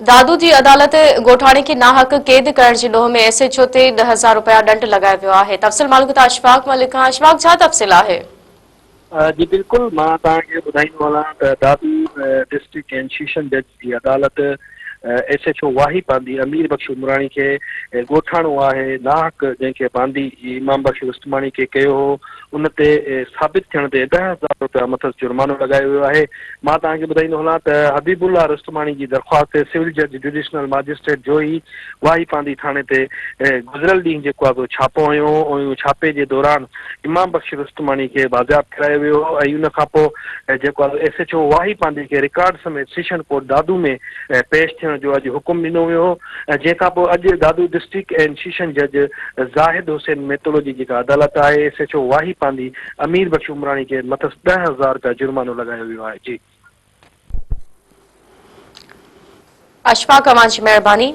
دادو جي عدالت ڳوٺاڻي کي ناحق قيد ڪرڻ جي ڏوهه ۾ ايس ايڇ او تي 10,000 رپيا ڏنڊ لڳايو ويو آهي. تفصيل معلوم ڪندا اشفاق ملڪ کان. اشفاق ڇا تفصيل آهي؟ جي بلڪل مان توهان کي ٻڌائيندو هلان ته دادو ڊسٽرڪٽ اينڊ سيشن جج جي عدالت S H O Wahi Pandhi Amir Bakhsh Umrani کي ڳوٺاڻو آهي ناحق جنهن کي باندي امام بخش رستماڻي کي ڪيو هو ان تي ثابت ٿيڻ تي 10,000 رپيا مٿس جرمانو لڳايو ويو آهي. مان توهان کي ٻڌائيندو هلان ته حبيب الله رستماڻي جي درخواست تي سول جج جوڊيشنل ماجسٽريٽ جوهي واهي پانڌي ٿاڻي تي گذريل ڏينهن جيڪو آهي سو ڇاپو هنيو هو ۽ ڇاپي جي دوران امام بخش رستماڻي کي بازياب ڪرايو ويو هو ۽ ان کانپوء جيڪو آهي سو S H O Wahi Pandhi کي رڪارڊ سميت سيشن ڪورٽ دادو ۾ پيش ٿيڻ جو اڄ حڪم ڏنو ويو هو جنهن کان پوء اڄ دادو ڊسٽرڪٽ اينڊ سيشن جج زاهد حسين ميتولو جي جيڪا عدالت آهي S H O Wahi Pandhi Amir Bakhsh Umrani کي مٿس 10,000 رپيا جرمانو لڳايو ويو آهي جي. اشفاق اوهان جي مهرباني.